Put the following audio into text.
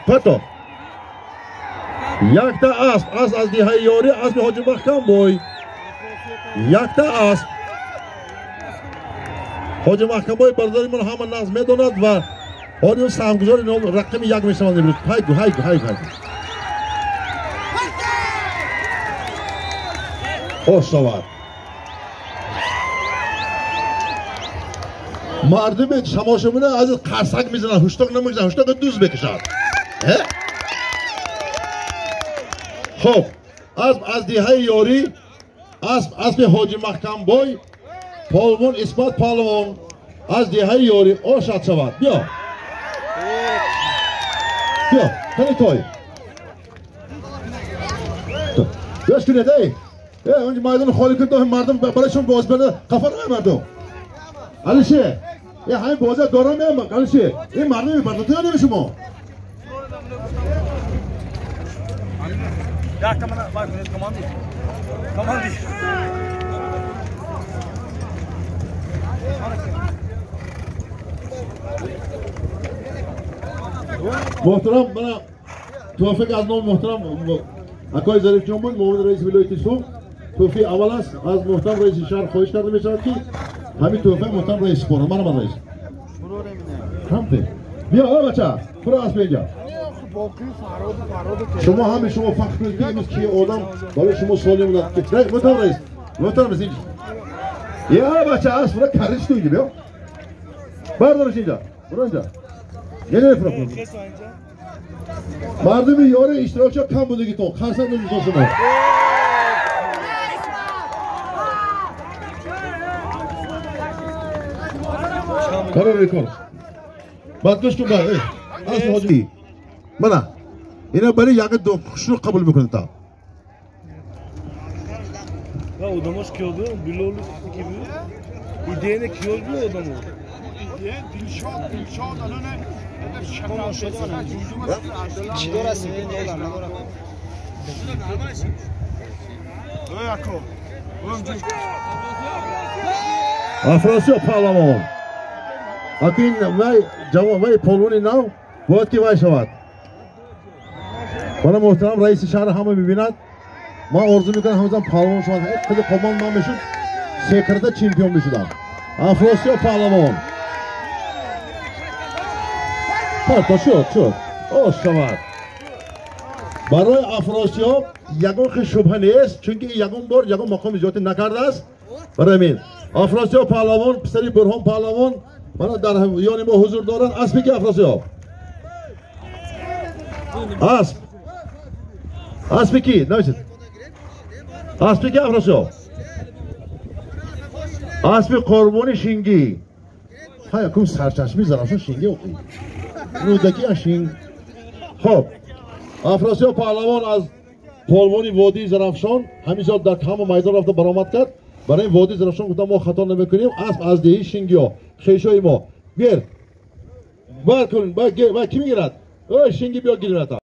Пато. Якта асп, асп аз деҳаи Ёрӣ, аспи Ҳоҷи Маҳкамбой. Якта асп. Ҳоҷи Маҳкамбой бародари ман ҳама нағз медонад ва ҳоли саҳмгузори рақами як мешаванд имрӯз. Ҳай ҳай ҳай ҳай. Хош шавад. Мардуми тамошобина аз қарсак мезананд, ҳуштоқ намекушанд, ҳуштоқи дуз мекушанд. Хоб, асп аз деҳаи Ёрӣ, асп аспи Ҳоҷи Маҳкамбой, полвон Исмат палвон аз деҳаи Ёрӣ ошад шавад. Биё. Биё, кани той. Гӯш кунед, эй. Онҷо майдони холӣ кунед, мардум барои шумо боз банда қафа намояд мардум. Алишер, ҳамин бозиа дорам меам, Алишер. Ин мардум мепардохта неми шумо? Муҳтарам, мана Тӯфиқ аз номи муҳтарам акои Зарифҷон буд, муовини раиси вилояти Суғд. Тӯҳфаи аввал аст, аз муҳтарам раиси шаҳр хоҳиш карда мешавад ки ҳамин тӯҳфаи муҳтарам раис супорад. Мана ман раис. Ҳамте. Биё, о бача, фуро асп инҷа. Шумо ҳами шумо фахр кунед ки имрӯз ки одам барои шумо солим монад. Муҳтарам раис, муҳтарам раис инҷа. Я бача, асп фуро кариш ту инҷа, биё. Бардориш инҷа, фуро инҷа. Не, фуро. Мардуми Ёрӣ иштирокчиҳо кам будагитон, қарсак мезанед шумо. Барои рекорд. Баъд гӯш кун, асп ҳоҷи. Мана, ина барои як ду хушрӯ қабул мекунед та. Ва одамош киё буд? Билол ки буд? Идеяне киё буд одамо? Дилшод, Дилшод, анане Чӣ дора сипин доллар надора. Афросиёб паҳлавон. Акин вай ҷавон, вай полвони нав бояд ки вай шавад. Мана муҳтарам раиси шаҳр ҳама мебинад. Ман орзу мекунам ҳамзам паҳлавон шавад. Қади қобон ман мешуд, секарда чемпион мешудам. Афросиёб паҳлавон. Парто шуд, шуд. Ош шавад. Барои Афросиёб ягон хел шубҳа нест, чунки ягон бор ягон мақоми зиёдатӣ накардааст. Барои ҳамин Афросиёб паҳлавон, писари Бурҳон паҳлавон мана дар ёни мо ҳузур доранд. Аспи ки Афросиёб? Асп. Аспи ки? Нависед. Аспи ки Афросиёб? Аспи Қурбони Шингӣ. Ҳай, кум сарчашми Зарафшон Шингӣ оқӣ. Рӯдаки Шинг. Хоб, Афросиёб паҳлавон аз полвони водии Зарафшон ҳамин сол дар ҳама майдон рафта баромад кард. Барои водии Зарафшон гуфтам мо хато намекунем, асп аз деҳи Шингиё, хешои мо. Гир. Бар кун, бар ки мегирад? Ой, Шинги биё гирата.